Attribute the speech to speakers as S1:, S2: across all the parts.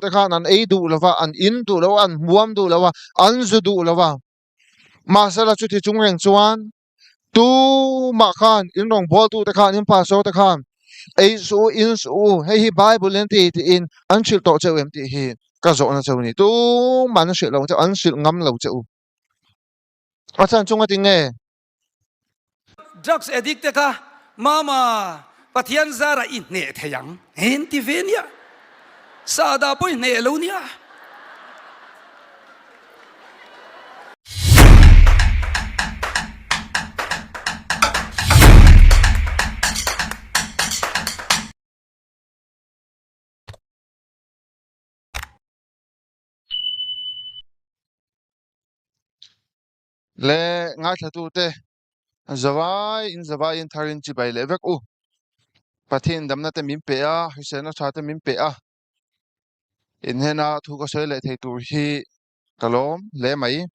S1: te khan an ei duh lo va, an in duh lo a, an hmuam duh lo a, an zu duh lo va. Mahsela chuti chung reng chuan tumah khan in rawngbawltu te khan in pastor te khan ei suh u, in suh u, hei hi Bible in ti tiin an hrilh tawh cheu em tih hi ka zawhna cheu a ni. Tumah an hrilh lo cheu, an hrilh ngam lo cheu. A chhan chunga tinge?
S2: Drugs addict te kha Mama Pathian zara i hneh thei ang en ti ve nia. Sahdah pawh i hneh lo nia.
S1: Le ngaithlatute zavai in zavai in tharin chibai leh vek u. Pathian damna te min pe a, hriselna tha te min pe a. In hnena thu ka sawi leh thei tur hi ka lawm hle mai.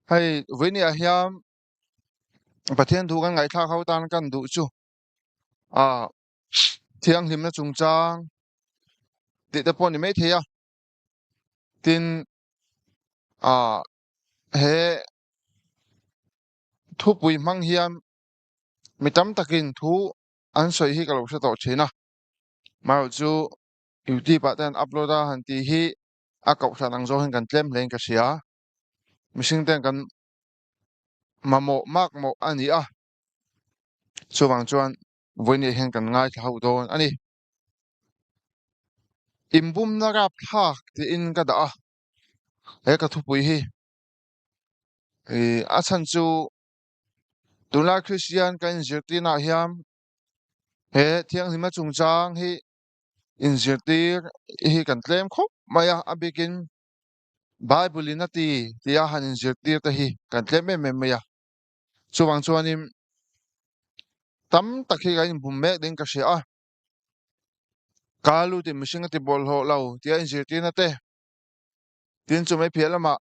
S1: Hei vawinia hian Pathian thu kan ngaihthlak ho tan kan duh chu a thianghlimna chungchang tih te pawh a ni maithei a. Tin ah he thupui hmang hian mi tam takin thu an sawi hi ka lo hre tawh thin a amaherawh chu youtube ah te an upload a han tih hi a kohhran ang zawng hian kan tlem hle in ka hria mihring ten kan mamawh makmawh a ni a chuvang chuan vawiin hian kan ngaithla ho dawn a ni. Inbumna rapthlak tiin ka dah a, he ka thupui hi ih a chhan chu tunlai Kristian kan inzirtirnaah hian he thianghlimna chungchang hi inzirtir hi kan tlem khawp mai a, a bikin Bible in a ti tia han inzirtir te hi kan tlem em em mai a, chuvang chuanin tam tak hi kan inbum mek ding ka hria a. Ka lut in mihring a ti bawlhhlawh lo tia inzirtirna te tin chu mai piah lamah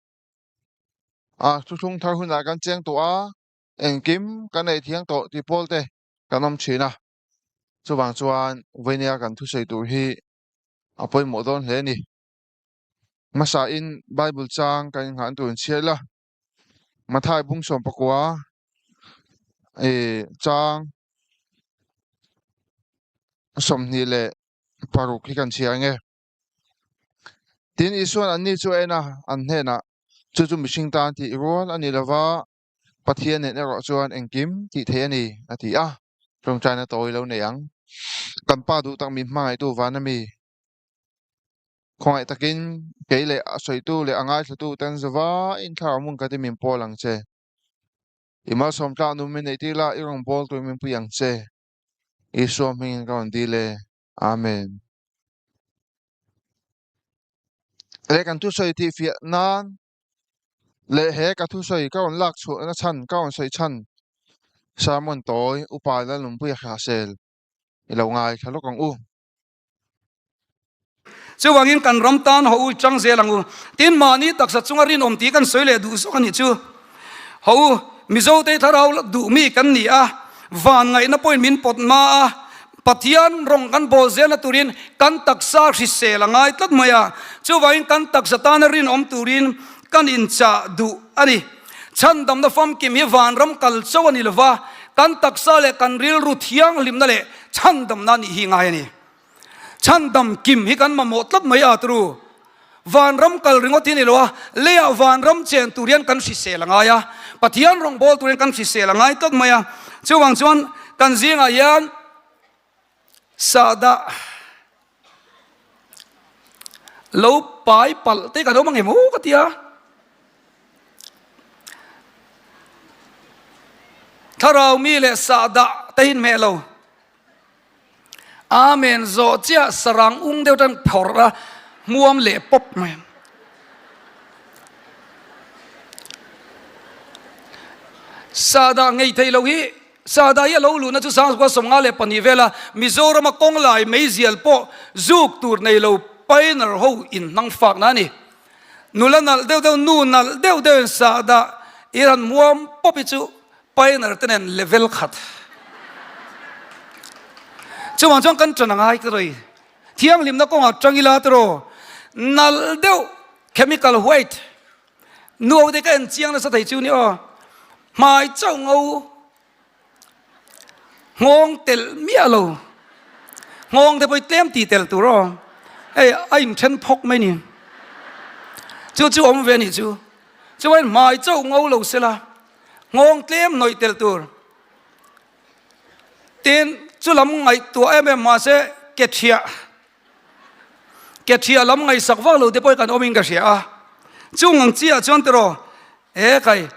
S1: a thuthlung thar hunah kan cheng tawh a, engkim kan ei thiang tawh tih pawl te kan awm thin a. Chuvang chuan vawinia kan thusawi tur hi a pawimawh dawn hle a ni. Hmasain Bible chang kan inngahna tur inchhiar ila, Mathai bung 19 ih chang 26 hi kan chhiar ang e. Tin, Isua'n anni chu a en a, an hnenah, Chu chu mihring tan tih rual a ni lo va, Pathian nen erawh chuan engkim tih theih a ni, a ti a. Tawngtaina tawi lo nei ang. Kan Pa duh tak min hmangaihtu van a mi. Khawngaih takin kei leh a sawitu leh a ngaithlatu ten zavaiin thlarau hmun khat i min pawl ang che. I malsawm tlak nu min neih tir la, i rawn bawl tur min pui ang che. Isua hmingin ka rawn dil e. Amen. Leh kan thusawi tih fiah nan leh he ka thusawi ka rawn lak chhuahna chhan, ka rawn sawi chhan sermon tawi upa Lalnunpuia Hrahsel i lo ngaithla lawk ang u.
S2: Chuvangin kan ram tan haw u chang zel ang u. Tin mahni taksa chunga rinawm tih kan sawi leh duh zawk a nih chu. Haw u, Mizote thlarau duh mi kan ni a, van ngaihna pawhin min pawt hma a, Pathian rawng kan bawl zelna turin kan taksa hrisel a ngai tlat mai a. Chuvangin kan taksa tana rinawm turin kan inchah duh a ni. Chhandamna famkim hi vanram kal cho a ni lova, kan taksa leh kan rilru thianghlimna leh chhandamna nih hi ngai a ni. Chhandam kim hi kan mamawh tlat mai a turu. Vanram kal ringawt hi a ni lo a, leiah vanram chen tur hian kan hrisel a ngai a, Pathian rawngbâwl tur hian kan hrisel a ngai tlat mai a. Chuvang chuan kan zingah hian sahdah lo pai palh te kan awm ang em aw ka ti a. Thlarau mi leh sahdah te hi inhmeh lo. Amen zawh chiah sarang ung deuh tan phawrh a hmuam leh pawp mai. Sahdah ngei thei lo hi Sahdah hi a lo luhna chu 1952 vela Mizorama kawng lai meizial pawh zuk tur nei lo pioneer ho inhnang fakna a ni. Nula nalh deuh deuh nu nalh deuh deuhin sahdah i han hmuam pawp hi chu Pioneer te nen level khat. Chuvang chuan kan ṭan a ngai ka rei. Thianghlimna kawngah tang ila tiraw nalh deuh chemical white nuau te ka en chiang nasa thei chu ni aw. Hmai chauh ngo nghawng telh miah lo. Nghawng te pawh hi tlem tih telh tur aw. Hei a inthen phawk mai ni. Chu chu awm ve a nih chu. Chuan hmai chauh ngo lo sela nghawng tlem hnawih telh tur. Tin, chu lam ngaihtuah em em mahse ke thiah, ke thiah lam ngaihsak vak lo te pawh hi kan awmin ka hria a. Chung ang chiah chuan tiraw he kai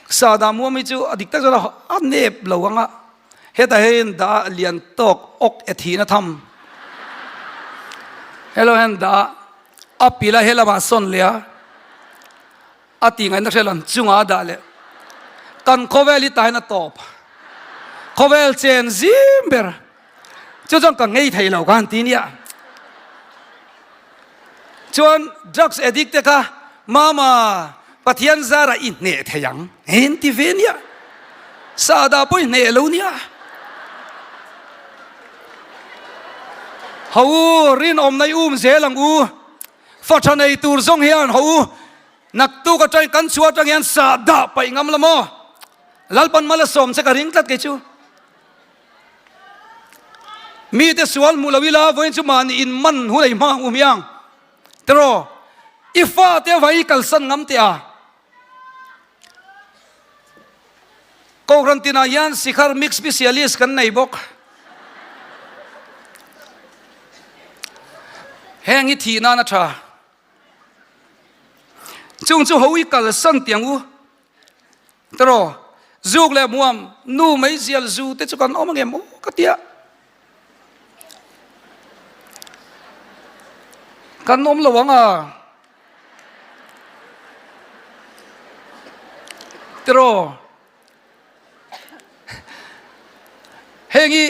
S2: sahdah muam hi chu a dik tak chuan a nep lo ang a, hetah hian dah lian tawk awk e thihna tham. Hello hian dah a pil a helamah sawn leh a. A ti ngaihna hre lan chungah a dah leh. Kan khawvel hi tahin a tawp. Khawvel chen zim ber. Chu chuan ka ngei thei lo khan ti nia. Chuan drugs addict te kha mama Pathian zara i hneh thei ang en ti ve nia. Sahdah pawh i hneh lo nia. Ho u rinawmna i um zel ang u. Fa tha nei tur zawng hian ho u Naktuk atangin kan chhuah atang hian sah dah paih ngam la maw? Lalpan mal a sawm che ka ring tlat kei chu. Mite sual hmuh lo ila vawiin chu mahni in man hun ei hma ang u hmiang. Tiraw? I fate avangin i kalsan ngam teh a. Kohhran tinah hian Sikhar Mix Specialist kan nei bawk. Heng hi thih nan a tha. Chung chu ho i kalsan tiang u. Tiraw, zuk leh hmuam nu meizial zu te chu kan awm angem aw ka tia. Kan awm lo ang a. Tiraw, heng hi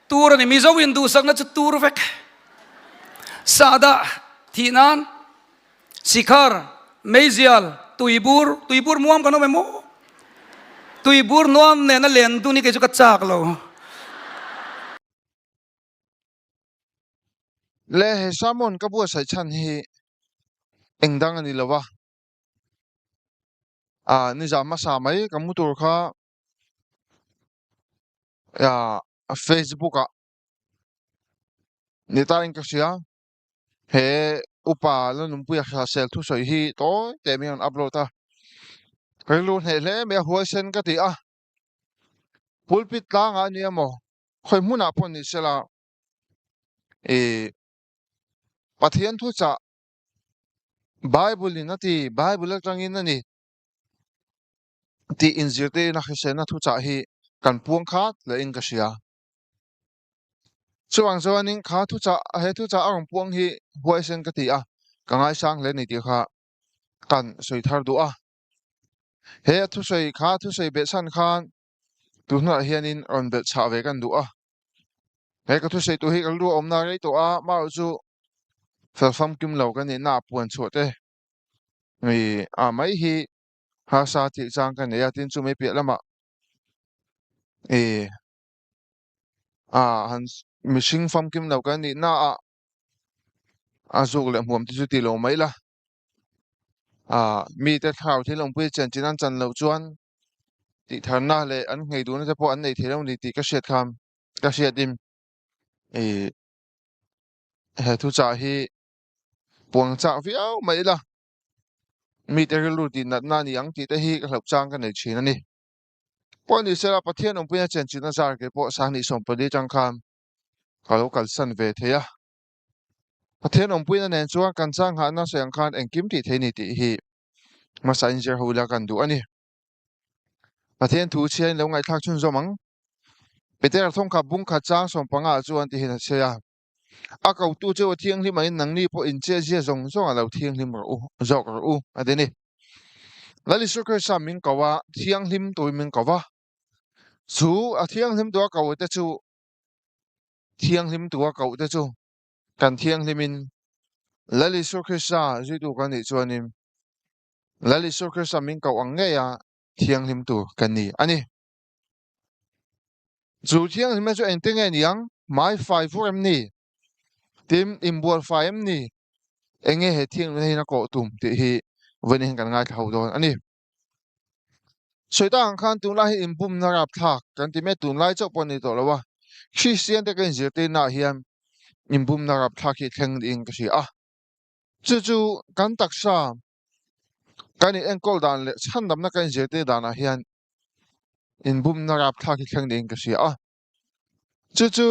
S2: Tur a ni. Mizo in duhsakna chu tur vek. Sahdah, thih nan, sikhar, meizial, tuibur, tuibur muam kan awm em aw? Tuibur nuam nena len dun hi kei chu ka chak lo.
S1: Le he sermon ka buatsaih chhan hi eng dang a ni lo va, ah nizam hmasa mai ka mu tur kha Facebook ah ni ta in ka hria he upa la nunpui a hriat thusawi hi tawi teh mai an upload a rilru hneh hle mai a huaisen ka ti a pulpit tlangah a ni emaw khawi hmunah pawh ni sela ih Pathian thuchah Bible in a ti Bible atangin a ni. tih inzirtirna hriselna thuchah hi kan puang khat lehin ka hria. Chuvang chuanin kha thuchah he thuchah a rawn puang hi huaisen ka ti a, ka ngaisang hle ni tih kha kan sawi thar duh a. He a thusawi kha thusawi behchhan khan tunah hianin rawn belhchhah ve kan duh a. He ka thusawi tur hi ka lu a awmna rei tawh a, amaherawhchu chu fel famkim lo ka nihna ah puan chhuah te a mai hi harsa tih chang ka nei a tin chumi piah lamah ih ah han mihring famkim lo kan nih na ah a zuk leh hmuam te chu ti lo mai la ah mite thlarau thil awmpui chen chin an chan loh chuan tih tharna leh an nghei duhna te pawh an nei thei lo ni tih ka hriat khan ka hriat in ih he thuchah hi puang chak viau mai la. Mite rilru tih natna a ni ang tih te hi ka hlauh chang ka nei thin a ni. Pawh ni sela Pathian awmpuina chenchilhna zar kei pawh Sanghnih 14 atang khan ka lo kalsan ve thei a. Pathian awmpuina nen chuan kan chang nghahna sawi ang khan engkim tih thei ni tih hi hmasa in zir ho ila kan duh a ni. Pathian thu chhiain lo ngaihthlak chhunzawm ang. Petera thawngkhat bungkhat chang 15 ah chuan tihin a chhe a. A kotu chu a thianghlim angin nangni pawh inchezia zawng zawng a lo thianghlim rawh u, zawk rawh u, a ti a ni. Lal Isua Krista min ko a, thianghlim tuin min ko va. Chu a thianghlim tua ko te chu, thianghlim tua koh te chu kan thianghlimin Lal Isua Krista zuitu kan nih chuanin Lal Isua Krista min koh ang ngeia thianghlim tur kan ni a ni. Chu thianghlimna chu engte nge ni ang? Hmai fai vur em ni? Tin, inbual fai em ni? Eng nge he thianghlimna hian a kawh tum tih hi vawiin hian kan ngaithla ho dawn a ni. Sawi tak ang khan tunlai hi inbumna rapthlak kan ti mai a, tunlai chauh pawh a ni tawh lo a, Kristian te ka inzirtirnaah hian inbumna rapthlak hi thleng niin ka hria a. Chu chu kan taksa kan in enkawl dan leh chhandamna kan inzirtir danah hian inbumna rapthlak hi thleng niin ka hria a. Chu chu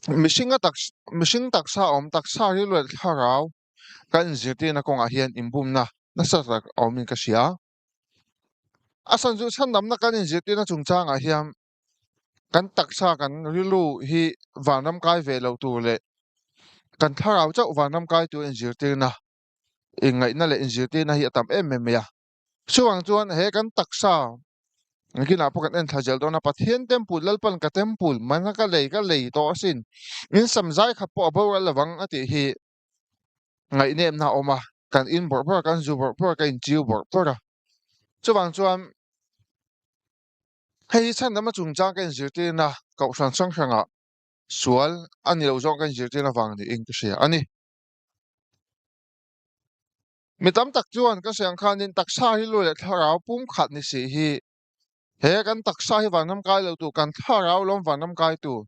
S1: mihringa tak mihring taksa awm taksa rilru leh thlarau kan inzirtirna kawngah hian inbumna nasa tak a awmin ka hria. A san chu chhandamna kan inzirtirna chungchangah hian kan taksa kan rilru hi vanram kai ve lo tur leh kan thlarau chauh vanram kai tur inzirtirna inngaihna leh inzirtirna hi a tam em em mai a. Chuvang chuan he kan taksa nakinah pawh kan en thla zel dawn a, Pathian temple Lalpan ka temple mana ka lei ka lei tawh asin in sam zai khat pawh a boral lovang a tih hi ngaihnepna a awm a, kan in bawrh bawrh a, kan zu bawrh bawrh a, kan inchiu bawrh bawrh a. Chuvang chuan hei hi chhandama chungchang ka inzirtirna kohhran hrang hrangah sual a ni lo zawng ka inzirtirna vang niin ka hria a ni. Mi tam tak chuan ka sawi ang khanin taksa hi lu leh thlarau pumkhat ni si hi he kan taksa hi vanram kai lo tu kan thlarau lawm vanram kai tu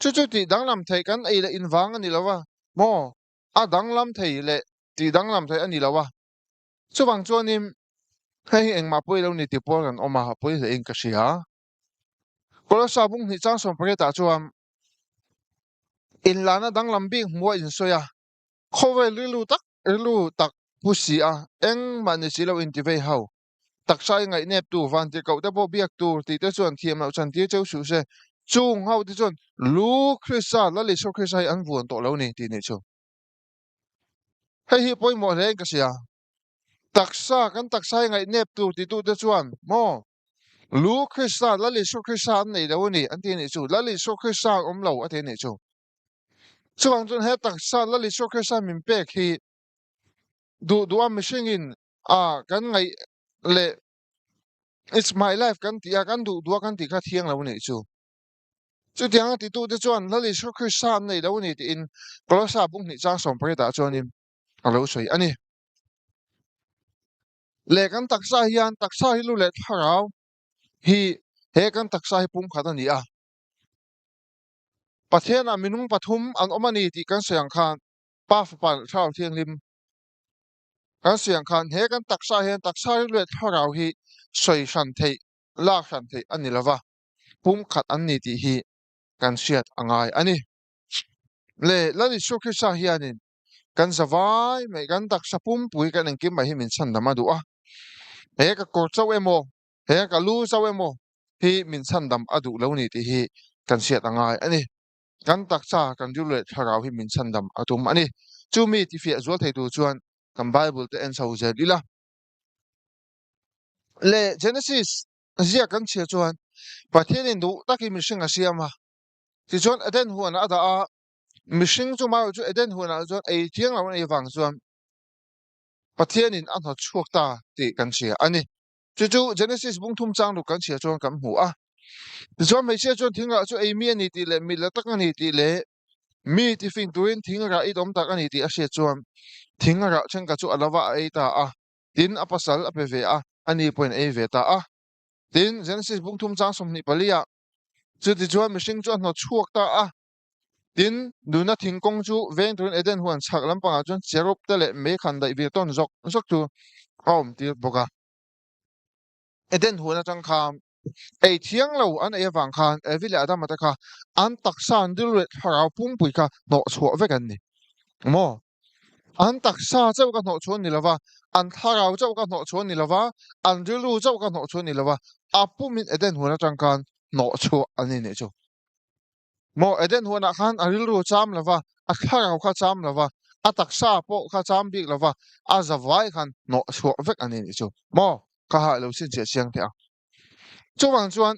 S1: chu chu tih danglam theih kan ei leh invang a ni lo va maw a danglam thei leh tih danglam theih a ni lo va chuvang chuanin hei hi engmah pawi lo ni tih pawl kan awm a a pawi hlein ka hria. Kolossa bung hnih chang sawmpariatah chuan inlana danglam bik hmuh a insawi a. Khawvel rilru tak rilru tak pu si a, engmah ni si lo inti vei ho. Taksa i ngaihnep tu, vantirhkoh te pawh biak tur tih te chuan thiam loh chan tir cheu suh se. Chung ho te chuan Lu Krista, Lal Isua Krista hi an vuan tawh lo ni tih nih chu. Hei hi pawimawh hle in ka hria. Taksa, kan taksa i ngaihnep tur ti tu te chuan maw Lu Krista, Lal Isua Krista an nei lo a ni an ti nih chu. Lal Isua Krista an awm lo a ti nih chu. Chuvang chuan he taksa Lal Isua Krista min pek hi duh duh a mihringin a kan ngaih leh it's my life kan tih a kan duh duh a kan tih kha thiang lo nih chu. Chutiang a titute chuan Lal Isua Krista an nei lo a ni tiin Kolossa bung hnih chang 18 ah chuanin a lo sawi a ni. Leh kan taksa hian taksa hi lu leh thlarau hi he kan taksa hi pumkhat a ni a. Pathianah minung pathum an awm a ni tih kan sawi ang khan Pa Fapa leh Thlarau Thianghlim kan sawi ang khan he kan taksa hian taksa rilru leh thlarau hi sawi hran theih, lak hran theih a ni lova, pumkhat an ni tih hi kan hriat a ngai a ni. Le Lal Isua Krista hianin kan zavai mai, kan taksa pumpui kan engkim mai hi min chhandam a duh a, he ka kawr chauh emaw, he ka lu chauh emaw hi min chhandam a duh lo ni tih hi kan hriat a ngai a ni. Kan taksa, kan rilru leh thlarau hi min chhandam a tum a ni. Chu mi tifiah zual thei tur chuan kan Bible te en chho zel ila. Le Genesis ziak kan chhiar chuan Pathianin duh takin mihring a siam a, tichuan Eden huanah a dah a, mihring chu mah chu Eden huanah chuan ei thiang lo an ei vang chuan Pathianin a hnawt chhuak ta tih kan hria a ni. Chu chu Genesis bung thum chang ruk kan chhiar chuan kan hmu a. Tichuan hmeichhia chuan thing rah chu ei mi a ni tih leh mit la tak a ni tih leh mi tifing turin thing rah it awm tak a ni tih a hriat chuan thing rah thenkhat chu a lova a ei ta a. Tin, a pasal a pe ve a, ani pawhin a ei ve ta a. Tin, Genesis bung thum chang 24 ah chutichuan mihring chu a hnawt chhuak ta a. Tin, nuna thingkawng chu veng turin Eden huan chhak lampangah chuan cherub te leh meikhan daih vir tawn zawk zawk chu a awm tir bawk a. Eden huan atang khan ei thiang lo an ei avang khan Evi leh Adama te kha an taksa an rilru leh thlarau pumpui kha hnawh chhuah vek an ni. Maw? An taksa chauh ka hnawh chhuah ni lova, an thlarau chauh ka hnawh chhuah ni lova, an rilru chauh ka hnawh chhuah ni lova, a pumin Eden huan atang khan hnawh chhuah an ni nih chu. Maw Eden huanah khan a rilru cham lova, a thlarau kha cham lova, a taksa pawh kha cham bik lova, a zavai khan hnawh chhuah vek a ni nih chu. Maw ka ha lo chhinchhiah chiang teh ang. Chuvang chuan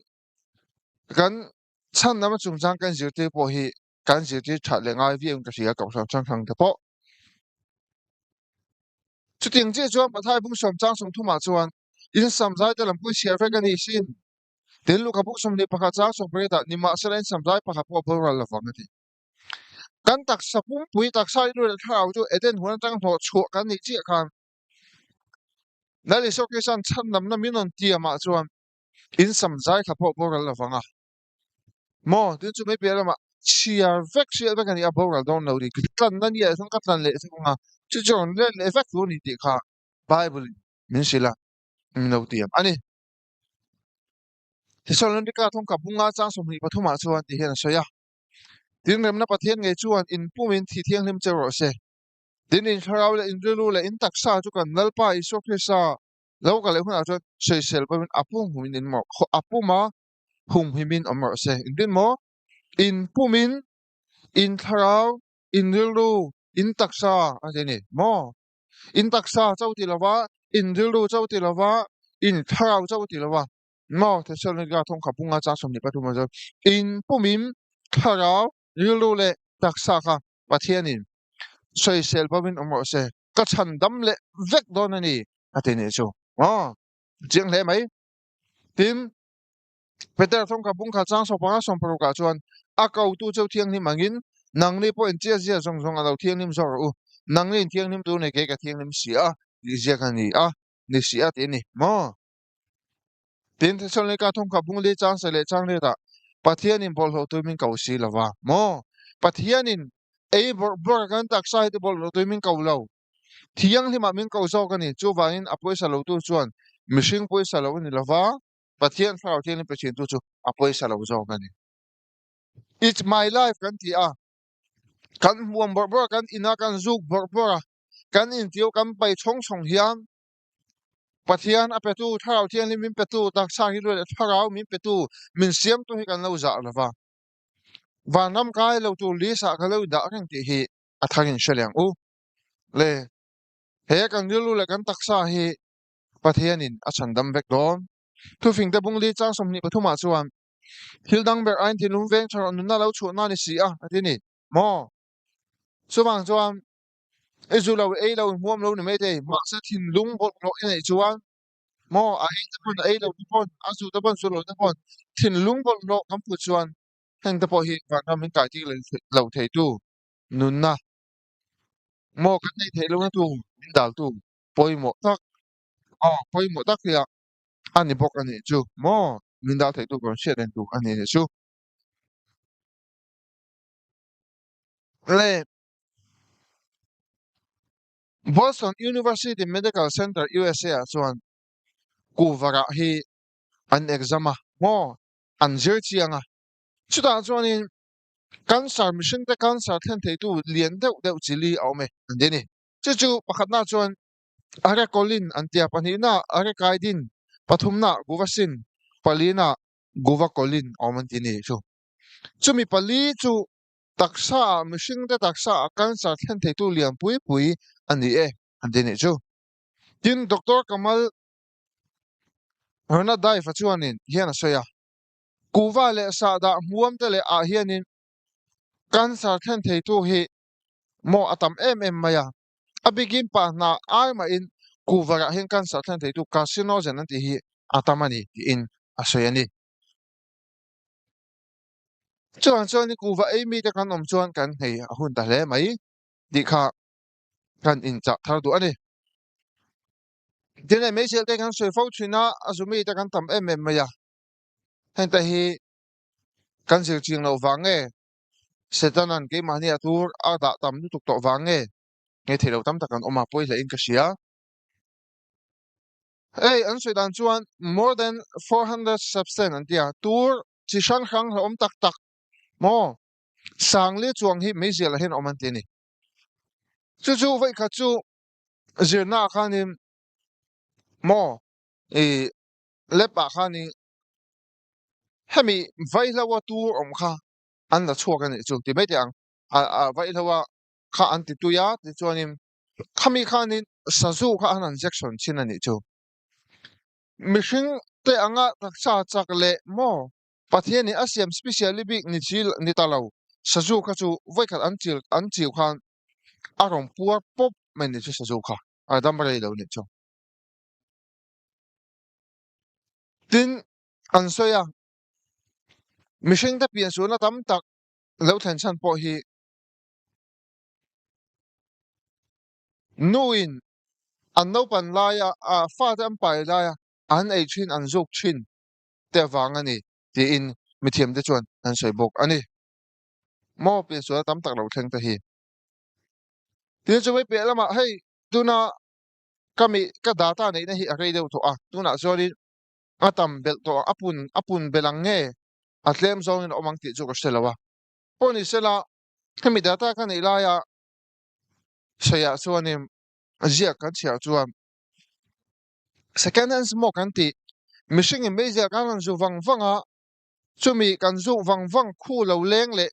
S1: kan chhan lama chungchang kan zirtir pawh hi kan zirtir that leh ngai viau in ka hria kohhran hrang hrang te pawh. Chutiang chiah chuan Pathai bung sawm chang 30 ah chuan in samzai te lam pui chhiar vek a ni sin. Tin, Luka buk 21 chang 18 ah, Nimahsela in samzai pakhat pawh a boral lovang a ti. Kan taksa pumpui taksa rilru leh thlarau chu Eden huan atanga hnawh chhuah kan nih chiah khan Lal Isua Krista'n chhandamna min rawn tiamah chuan in samzai kha pawh boral lovang a. Maw? Tin chu mai piah lamah chhiar vek hriat vek a ni a, boral dawn lo ni. Ka tlanna ni ah chuan ka tlan leh thung a, chu chu rawn let leh vek tur a ni tih kha Bible in min hrilh a, min lo tiam a ni. Thesalonika thawngkap bunga chang 23 ah chuan ti hian a sawi a, Tin remna Pathian ngei chuan in pumin thi thianghlim che rawh se. Tin in thlarau leh in rilru leh in taksa chu kan Lalpa Isua Krista lo kal leh hunah chuan sawisel pawhin a pum humin in a puma humhimin awm rawh se. Engtin maw? In pumin, in thlarau, in rilru, in taksa a ti a ni maw? In taksa cho ti lova, in rilru cho ti lova, in thlarau cho ti lova maw? Thesalonika thawngkha bunga chang 23 ah chuan in pumin, thlarau, rilru leh taksa kha Pathianin sawisel bawmin awm rawh se. Ka chhan dam leh vek dawn a ni a ti nih chu. Aw, chiang hle mai. Tin, Peter thawngkha bungkha chang 15 16 ah chuan a kotu cheu thianghlim angin nangni pawh in chiazia zawng zawng a lo thianghlim zawk rawh u, nangni in thianghlim tur nei kei ka thianghlim si a tih ziak a ni a, ni si a tih a ni maw? Tin, Thesalonika thawngkha bung li chang se leh chang riatah Pathianin bawlhhlawh tui min ko si lo va maw? Pathianin ei bawrh bawrh a kan taksa hi te bawlhhlawh tui min ko lo. Thianghlimah min ko zawk a ni. Chuvangin a pawisa lotu chuan mihring pawisa lo a ni lo va, Pathian Thlarau Thianghlim pe thintu chu a pawisa lo zawk a ni. It's my life kan ti a, kan hmuam bawrh bawrh a, kan ina kan zuk bawrh bawrh a, kan intiu kan pai chhawng chhawng hian Pathian a petu, Thlarau Thianghlim min petu, taksa hi leh Thlarau min petu, min siamtu hi kan lo zah lo va. Vanram kai lo tur list ah ka lo dah reng tih hi a tharin hre leh ang u. Le he kan rilru leh kan taksa hi Pathianin a chhandam vek dawn. Thufingte bung li chang 23 ah chuan thil dang ber aiin thinlung veng tha rawh nunna lo chhuahna ni si a a ti ni maw? Chuvang chuan i zu lo, i ei lo, i hmuam lo ni mai thei, mahse thinlung bawlhhlawh i neih chuan maw a ei te pawn a ei lo te pawn a zu te pawn zu lo te pawn thinlung bawlhhlawh kan put chuan heng te pawh hi vanram min kai tir lo theitu nunna maw kan neih theih lohna tur min daltu pawimawh tak aw pawimawh tak hi a a ni bawk a nih chu maw min dal theih tur kan hriat reng tur a ni nih chu le Boston University Medical Center USA ah chuan kuvarah hi an exam a maw an zir chiang a chutah chuanin Cancer mihringte cancer thlen theitu lian deuh deuh chi li a awm e an ti a ni. Chu chu pakhatna chuan Arecolin an ti a, pahnihna Arecaidin, pathumna Guvasin, palina Guvacolin a awm an ti a ni chu. Chumi pali chu taksa ah mihringte taksa ah cancer thlen theitu lian pui pui a ni e an ti a ni chu. Tin, Doctor Kamal Ranadive-a chuanin hian a sawi a. Kuhva leh sahdah hmuam te leh ah hianin cancer thlen theitu hi maw a tam em em mai a, a bikin pa hna ai mahin kuhva rah hian cancer thlen theitu carcinogen an tih hi a tam a ni tiin a sawi a ni. Chuvang chuan kuhva ei mite kan awm chuan kan nghei a hun ta hle mai tih kha kan inchah thar duh a ni. Tin hei meichel te kan sawi fo thin a, a zu mite kan tam em em mai a. Heng te hi kan zir ching loh vang nge Setanan keimahni a tur a dah tam lutuk tawh vang nge nge theih loh tam tak an awm a pawi hle in ka hria. Hei an sawi dan chuan more than 400 substance an ti a, tur chi hrang hrang hlauhawm tak tak maw sangli chuang hi meizial ah hian awm an ti a ni. Chu chu vawikhat chu zirna ah khanin maw i lab ah khanin hemi vaihlo a tur awm kha an la chhuak a nih chu ti mai teh ang a vaihlo a kha an ti tui a tichuanin khami khanin sazu kha an han injection thin a nih chu mihring te anga taksa chak leh maw Pathianin a siam specially bik ni chi ni ta lo sazu kha chu vawikhat an chil an chiu khan a rawn puar pawp mai ni chu sazu kha a dam rei lo nih chu. Tin. an sawi a, mihringte piansualna tam tak lo thlen chhan pawh hi nuin an naupan laia fate an pai laia an ei thin an zuk thin te avang a ni tiin mithiamte chuan an sawi bawk a ni. Maw piansualna tam tak lo thleng te hi. Tin chumi piah lamah hei tuna ka mi ka data neihna hi a rei deuh tawh a, tunah chuanin a tam belh tawh ang, a pun a pun belh ang nge a tlem zawngin a awm ang tih chu ka hre lo a. Pawh ni sela hemi data ka neih laia sawiah chuanin ziak kan chhiar chuan second hand smoke kan tih mihringin meizial kan rawn zu vang vang a, chumi kan zuk vang vang khu lo leng leh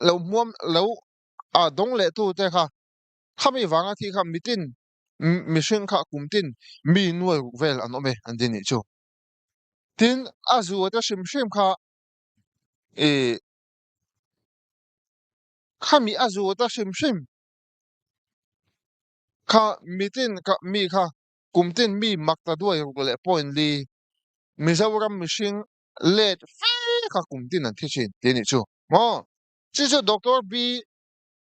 S1: lo hmuam lo a dawng leh tu te kha khami vanga thi kha mitin mihring kha kum tin mi nuai ruk vel an awm e an ti nih chu. Tin a zu te hrim hrim kha i khami a zu te hrim hrim kha mitin kha mi kha kum tin mi mak ta duai ruk leh point li Mizoram mihring let fe kha kum tin an thi thin ti nih chu maw. Chu chu Doctor B.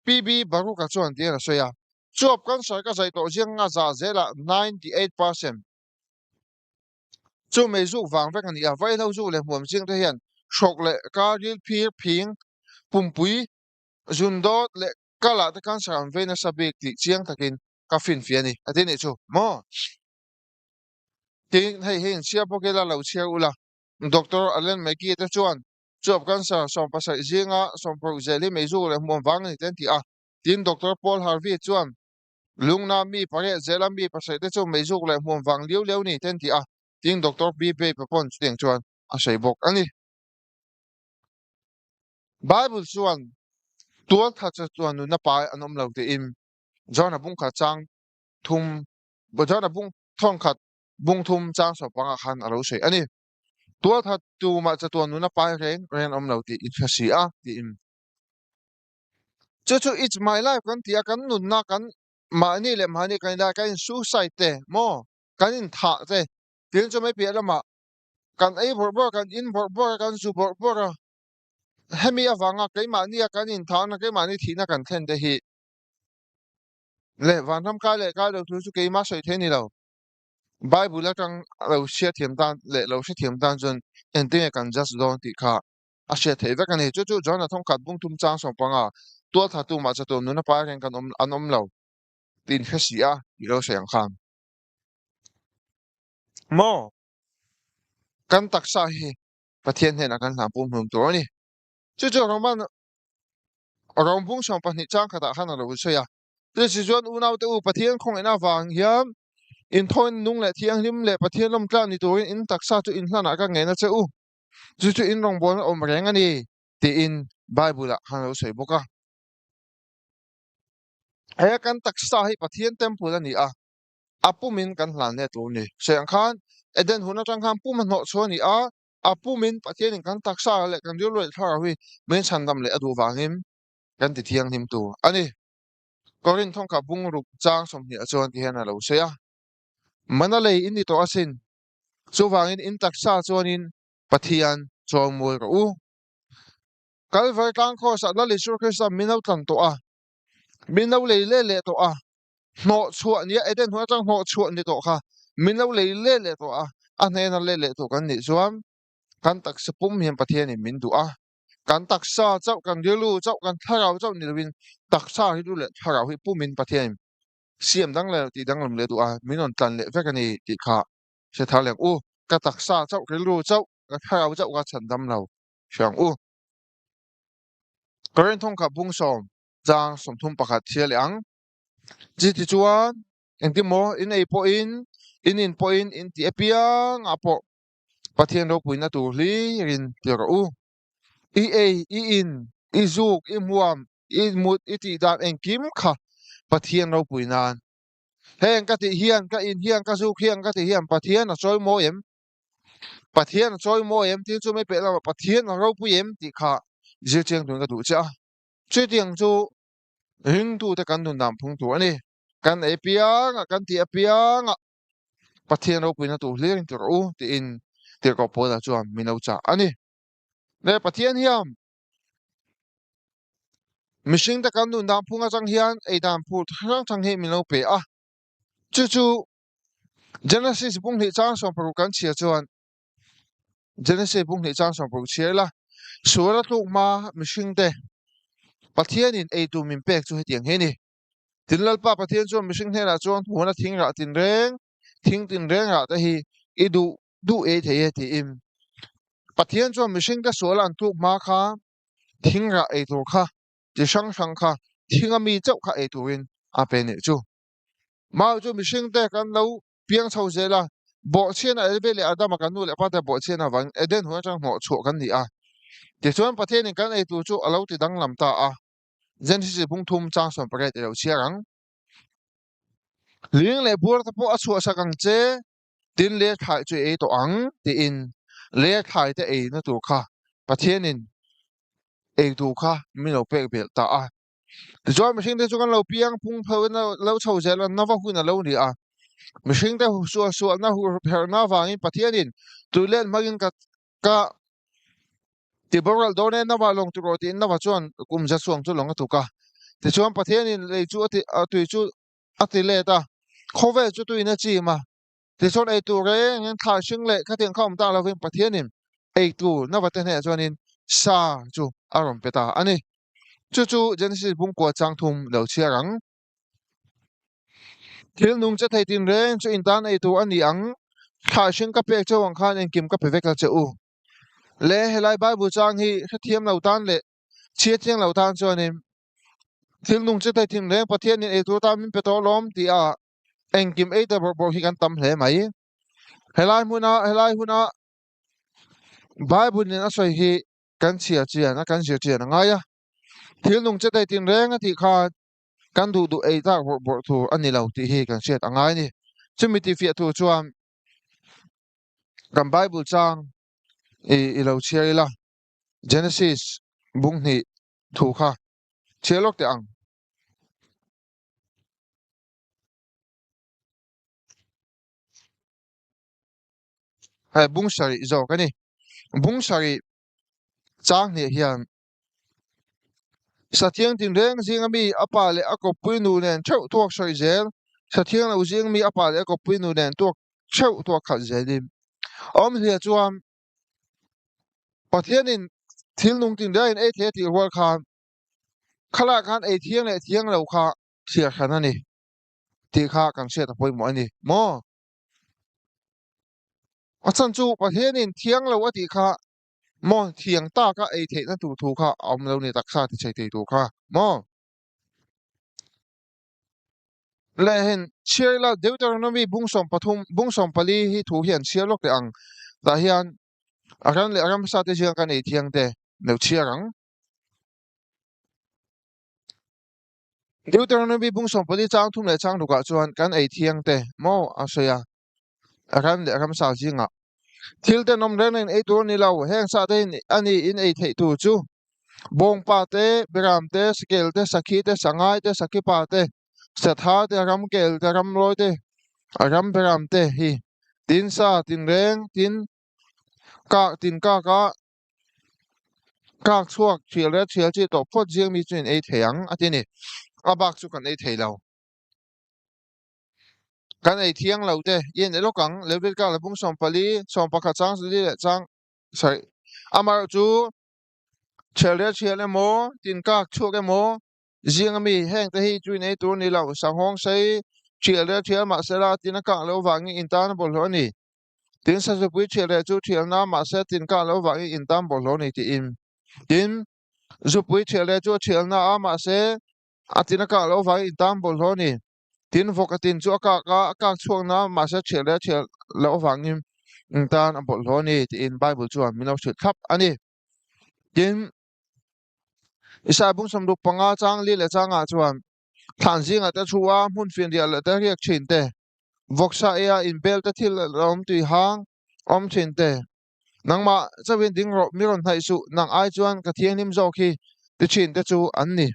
S1: PB Baruka chuan tiin a sawi a, Chuap cancer ka zai tawh ziang nga zah zelah 98% chu meizuk vang vek a ni a, vaihlo zuk leh hmuam ching te hian hrawk leh kar ril phir phing, pumpui, zun dawt leh kalah te cancer an vei nasa bik tih chiang takin ka finfiah a ni a ti nih chu maw? Tin, hei hi inchhiar bawk ila lo chhiar ula, Doctor Allen McGee te chuan Chuap cancer 70 zinga 60 zel hi meizuk leh hmuam vang a ni te an ti a. Tin, Doctor Paul Harvey chuan lungna mi pariat zela mi pasarih te chu meizuk leh hmuam vang liau liau ni te an ti a. Tin, Doctor B. Babe pawn chutiang chuan a sawi bawk a ni. Bible chuan tualthat che chuan nunna pai an awm lo tiin John-a bungkhat chang thum John-a bung thawnkhat bung thum chang sawmpangah khan a lo sawi a ni. Tualthat tumah chatuan nuna pai reng reng an awm lo tih in hre si a, tiin. Chu chu It's my life kan ti a, kan nunna kan mahni leh mahni kan inlai, kan in suicide te maw, kan inthah te, tin chu mai piah lamah kan ei bawrh bawrh a, kan in bawrh bawrh a, kan zu bawrh bawrh a, hemi avanga keimahnia kan inthahna, keimahni thihna kan thlen te hi leh vanram kai leh kai lo thu chu keimah sawi thei a ni lo. Bible atang lo hriatthiam tan leh lo hrethiam tan chuan engtinge kan judge dawn tih kha a hriat theih vek a ni. Chu chu John-a thawngkhat bungthum chang sawmpanga tualtha tu mah chatuan nuna pai reng kan awm an awm lo tih in hre si a tih lo sawi ang khan. Maw? Kan taksa hi Pathian hnenah kan hlan pumhlum tur a ni. Chu chu Roman Rom bung 12 chang khatah khan a lo sawi a. Chutiang chuan unaute u, Pathian khawngaihna avang hian inthawina nung leh thianghlim leh Pathian lawmtlak ni turin in taksa chu inhlanah ka ngen a che u. Chu chu in rawngbawlna awm reng a ni, tiin Bible-ah khan a lo sawi bawk a. He kan taksa hi Pathian temple a ni a, a pumin kan hlan hle tur a ni. Sawi ang khan Eden hun atang khan pum a hnawh chhuah a ni a, a pumin Pathianin kan taksa leh kan rilru leh thlarau hi min chhandam leh a duh vangin kan ti thianghlim tur a ni. Korinth thawngkha bungruk chang 20 chuan ti hian a lo sawi a, Mana lei in ni tawh asin, chuvangin in taksa chuanin Pathian chawimawi rawh u. Kalvari tlang kraws-ah Lal Isua Krista min lo tlan tawh a, min lo lei leh leh tawh a, hnawh chhuah nia Eden hmun atang hnawh chhuah ni tawh kha min lo lei leh leh tawh a, a hnena let leh tawh kan nih chuan kan taksa pum hian Pathianin min duh a, kan taksa chauh, kan rilru chauh, kan thlarau chauh ni lovin taksa rilru leh thlarau hi pumin Pathianin siam dang leh tih danglam leh duh a, min rawn tlan leh vek a ni tih kha hre thar leh ang u. Ka taksa chauh, rilru chauh, ka thlarau chauh ka chhan dam lo hre ang u. Korinth thawngkhat bung 10 chang 31 thil leh ang. Chutichuan, engtin maw in ei pawhin, in in pawhin, in tih apiangah pawh Pathian ropuina tur hlirin ti rawh u. I ei, i in, i zuk, i hmuam, i mut, i tih dan engkim kha Pathian ropui nan. Heng ka tih hian, ka in hian, ka zuk hian, ka tih hian Pathian a chawi mawi em? Pathian a chawi mawi em? Tin chu mai peh lamah Pathian a ropui em tih kha zirchiang turin ka duh che a. Chutiang chu ringtute kan nun dan phung tur a ni. Kan ei piangah, kan tih apiangah Pathian ropuina tur hlirin ti rawh u tiin Tirhkoh Paula chuan min lo chah a ni. Le Pathian hian mihringte kan nun dan phung atang hian ei dan phur hrang hrang hi min lo pe a. Chu chu Genesis bunghnih chang 16 kan chhia chuan Genesis bunghnih chang 16 chhiar ila sual a tluk hma mihringte Pathianin ei tur min pek chu hetiang hi a ni. Tin Lalpa Pathian chuan mihring hnenah chuan huana thing rah tinreng, thing tinreng rah te hi i duh duh ei thei e tiin Pathian chuan mihringte sual an tluk hma kha thing rah ei tur kha chi hrang hrang kha thinga mi chauh kha ei turin a pe nih chu. Mau chu mihringte kan lo piang chho zel a, bawhchhiana Eve leh Adama kan nu leh pa te bawhchhian avangin Eden hun atang hnawh chhuah kan ni a. Tichuan Pathianin kan ei tur chu a lo ti danglam ta a. Genesis bung thum chang 18 i lo chhiar ang. Ling leh buar te pawh a chhuahsak ang che. Tin lêthlai chu i ei tawh ang tiin lêthlai te eina tur kha Pathianin ei tur kha min lo pek belh ta a. Tichuan mihringte chu kan lo piang phung pheuhin a lo chho zel a, nava hun a lo ni a. Mihringte suahsualna herhna avangin Pathianin tui let hmangin ka ka ti boral dawn e, nava lawng tur rawh tiin nava chuan kum za chhuang chu lawng a tuk a. Tichuan Pathianin lei chu a ti tui chu a ti let a, khawvel chu tuin a chim a, tichuan ei tur reng in thlai hring leh khatiang kha awm tak lovin Pathianin ei tur na vate hnenah chuanin sa chu a rawn pe ta a ni. Chu chu Genesis bungkua chang thum lo chhiar ang. Thil nung che thei tinreng chu in tan ei tur a ni ang, thlai hring ka pek cheu ang khan engkim ka pe vek la che u. Le helai Bible chang hi hrethiam lo tan leh chhiat chiang lo tan chuanin Thil nung che thei thin reng Pathianin ei tur tan min pe tawh alawm tih a engkim ei ta bawrh bawrh hi kan tam hle mai. Helai hmuna helai huna Bible in a sawi hi kan chhiar chian a kan zir chian a ngai a. Thil nung che thei tin reng a tih khan kan duh duh ei tak bawrh bawrh tur a ni lo tih hi kan hriat a ngai a ni. Chumi tihfiah tur chuan kan Bible chang i i lo chhiar ila Genesis bung hnih thu kha chhiar lawk teh ang. Hei bung sarih zawk a ni. Bung sarih chang hnih hian Sathiang tinreng zinga mi a pa leh a kawppui nu nen theuh tuak sawi zel, Sathiang lo zing mi a pa leh a kawppui nu nen tuak theuh tuak khalh zelin awmhliah chuan Pathianin thil nung tinrengin ei thei a tih rual khan khalai khan ei thiang leh thiang lo kha thliar hran a ni tih kha kan hriat a pawimawh a ni maw? A chhan chu Pathianin thiang lo a tih kha maw thiang taka ei theihna tur thu kha a awm lo ni taksa ti chei thei tur kha maw? Leh hen chhiar ila Deuteronomy bung 13 bung 14 hi thu hi an chhiar lawk teh ang tah hian a ram leh a ramsa te zinga kan ei thiang te lo chhiar ang. Deuteronomy bung 14 chang thum leh chang rukah chuan kan ei thiang te maw a sawi a a ram leh a ramsa zingah thil tenawm reng reng ei tur a ni lo heng sa te hi a ni in ei theih tur chu Bawngpa te, Beram te, Sakel te, Sakhi te, Sangai te, Sakhipa te, Satha te, Ramkel te, Ramlawi te, Ram Beram te hi tin sa, tin reng, tin kak, tin kak a kak chhuak thial leh thial chi tawh phawt zing mi chu in ei thei ang a ti ni. A bak chu kan ei thei lo. Kan ei thiang lo te i en lawk ang. Leviticus la bung 14, 11 chang li leh chang sarih. Amaherawhchu Thialrial thial emaw, tinkak chhuak emaw, zinga mi heng te hi chu in ei tur a ni lo. Sanghawng sei thialrial thial mahsela tin a kak loh vangin in tan a bawlhhlawh a ni. Tin sazupui thialrial chu thialna mahse tin kak loh vangin in tan bawlhhlawh a ni tiin. Tin, zupui thialrial chu a thialna a mahse a tin a kak loh vangin in tan bawlhhlawh a ni. Tin, vawk a tin chu a kak a, a kak chhuak na mahse thial leh a thial loh avangin in tan a bawlhhlawh a ni tiin Bible chuan min lo hrilh thlap a ni. Tin, Isaiah bung 65 chang li leh changah chuan thlan zingah te thu a, hmun finriah leh te riak thin te, vawksa eia inbel te thil a awm tui hang awm thin te, Nangmah chauhin ding rawh, mi rawn hnaih suh, nang ai chuan ka thianghlim zawk hi ti thin te chu an ni.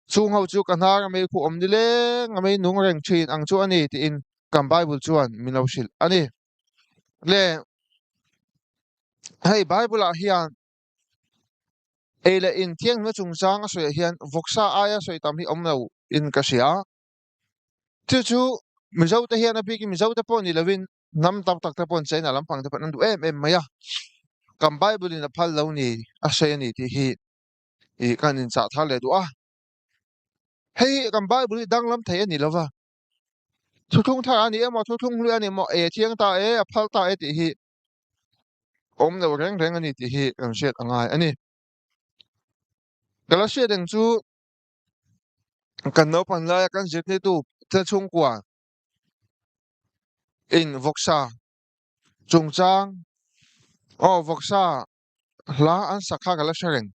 S1: Chung ho chu ka hnar a mei khuh awm nileng a mei nung reng thin ang chu a ni tiin kan Bible chuan min lo hrilh a ni. Le. Hei Bible ah hian ei leh in thianghlimna chungchang a sawiah hian vawksa aia sawi tam hi awm lo in ka hria. Chu chu Mizo te hian a bikin Mizo te pawh ni lovin hnam tam tak te pawhin China lampang te pawhin an duh em em mai a. Kan Bible in a phal lo ni a sawi a ni tih hi ih kan inchah thar leh duh a. Hei hi kan Bible hi danglam thei a ni lova. Thuthlung thar a ni emaw thuthlung hlui a ni emaw e thiang ta e a phal ta e tih hi awm lo reng reng a ni tih hi kan hriat a ngai a ni. Galatia dang chu kan naupang laia kan zirtirtu te chhungkua in vawksa chungchang aw vawksa hla an sak kha ka la hre reng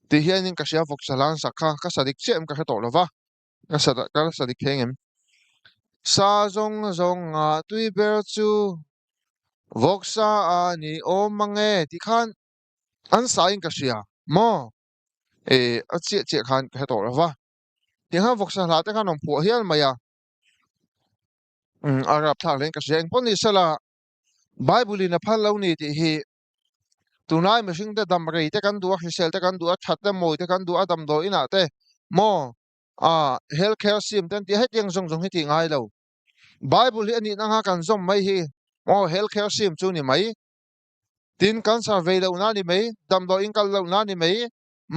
S1: tih hianin ka hria vawksa hla an sak kha ka sa dik chiah em ka hre tawh lo va. Ka sa ka la sa dik thei angem? Sa zawng zawng ah tui ber chu vawksa a ni awm ang e tih khan an sa in ka hria maw? E a chiah chiah khan ka hre tawh lo va. Tiang khan vawksa hla te khan rawn phuah hial mai a. Umm a rapthlak hle in ka hria engpawh ni sela Bible in a phal lo ni tih hi tunlai mihring te dam rei te kan duh a hrisel te kan duh a that te mawi te kan duh a damdawi inah te maw ah health care scheme te an tih a hetiang zawng zawng hi tih ngai lo bible hi a nihna anga kan zawm mai hi maw health care scheme chu ni mai tin cancer vei loh na ni mai damdawi in kal loh na ni mai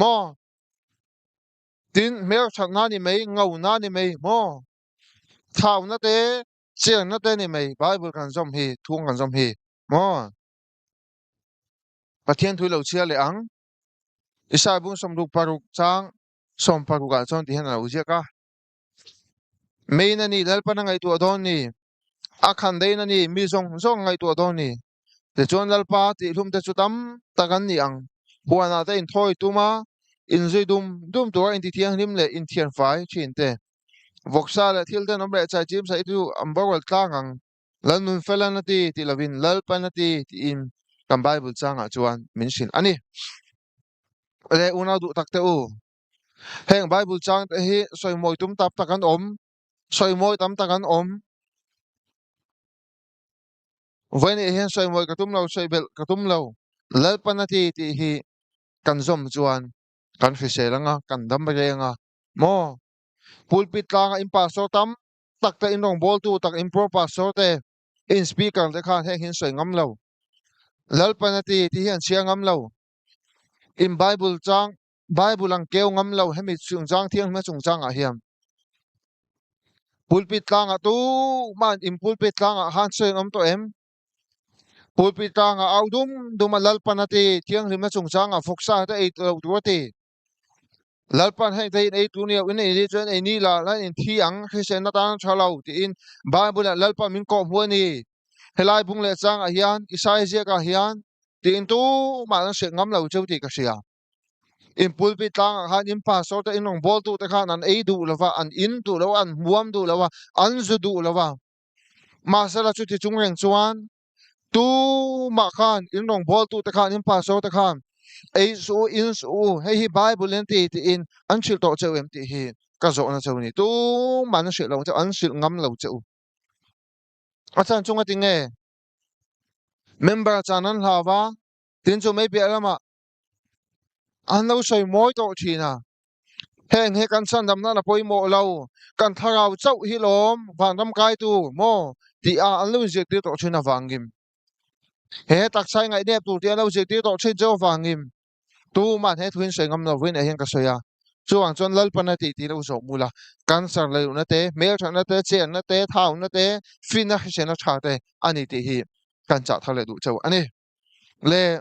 S1: maw tin hmel that na ni mai ngo na ni mai maw thau na te chiang na te ni mai bible kan zawm hi thung kan zawm hi maw. Pathian thu lo chhiar leh ang. Isai bung 66 chang 60 ah chuan ti hian a lo ziak a. Main a ni Lalpan a ngaihtuah dawn ni. A khan dain a ni mi zawng zawng a ngaihtuah dawn ni. Tichuan Lalpa tihhlum te chu tam tak an ni ang. Huanah te inthawi tum a, inzui dum dum tura intithianghlim leh inthianfai thin te. Vawksa leh thil tenawm leh chaichim saih chu an boral tlang ang. Lalnun Felan a ti tih lovin Lalpan a ti tiin kan Bible changah chuan min hrilh a ni. Le unau duh tak te u, heng Bible chang te hi sawimawi tum tap tak an awm, sawimawi tam tak an awm. Vawiin hian sawimawi ka tum lo, sawi belh ka tum lo. Lalpan a ti tih hi kan zawm chuan kan hrisel anga, kan dam reng a maw? Pulpit tlanga in pastor tam tak te in rawngbawltu tak in pro pastor te in speaker te khan heng hi an sawi ngam lo. Lalpan a ti tih hi an chhiar ngam lo. In Bible chang Bible an keu ngam lo hemi chungchang thianghlimna chungchangah hian. Pulpit tlangah tumah in pulpit tlangah khan sawi an awm tawh em? Pulpit tlangah au dum dum a Lalpan a ti thianghlimna chungchangah vawksa te ei lo tur a ti. Lalpan heng te in ei tur ni lo in ei ni chuan ei ni la la in thi ang hriselna tan tha lo tiin Bible ah Lalpan min kawh hmu a ni. Helai bung leh changah hian Isaiah ziakah hian tiin tumah an hrilh ngam lo cheu tih ka hria. In pulpit tlangah khan in pastor te in rawngbawltu te khan an ei duh lova an in duh lo a an hmuam duh lo a an zu duh lo a. Mahsela chuti chung reng chuan Tumah khan in rawngbawltute khan in pastor te khan ei suh u, in suh u, hei hi Bible in ti tiin an hrilh tawh cheu em tih hi ka zawhna cheu a ni. Tumah an hrilh lo cheu, an hrilh ngam lo cheu. A chan chunga tinge member chan an hlau va, tin chu mai piah lamah An lo sawi mawi tawh thin a, heng hi kan chhandamna la pawimawh lo, kan thlarau chauh hi lawm vanram kaitu maw tih a an lo inzirtir tawh thin avangin he taksa i ngaihnep tur tih an lo zirtir tawh thin cheu avangin tuman he thu in sawi ngam lovin eh hian ka sawi a, chuvang chuan Lalpana tih tih lo zawh mul a, cancer leiluhna te, hmelthatna te, chenna te, thauna te, finna hriselna tha te a ni tih hi kan chah thar leh duh cheu a ni. Le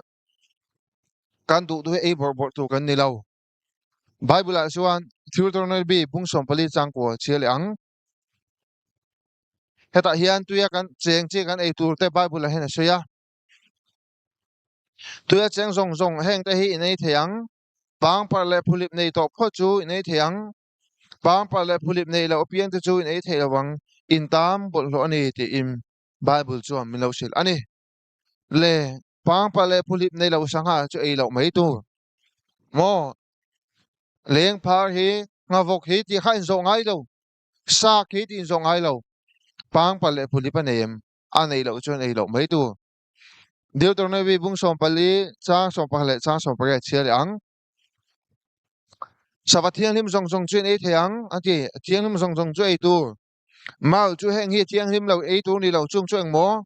S1: kan duh duh hi ei bawrh bawrh tur kan ni lo. Bible ah chuan Deuteronomy bung 14 changkua chhia leh ang. Hetah hian tuia kan cheng chi kan ei tur te Bible ah hian a sawi a. Tuia cheng zawng zawng heng te hi in ei thei ang. Pangpar leh phulip nei tawh phawt chu in ei thei ang. Pangpar leh phulip nei loh apiang te chu in ei thei lo ang. In tam bawlhhlawh a ni tiin Bible chuan min lo hrilh a ni. Le pangpar leh phuhlip nei lo sangha chu ei loh mai tur maw? Leng phar hi nghavawk hi tih kha inzawh ngai lo, sak hi tih inzawh ngai lo. Pangpar leh phuhlip a nei em? A nei loh chuan ei loh mai tur. Deuteronomy bung 14 chang 11 leh chang 18 chhiar leh ang. Sava thianghlim zawng zawng chu in ei thei ang a ti. Thianghlim zawng zawng chu ei tur. Mau chu heng hi thianghlim lo ei tur ni lo chung chu engmaw?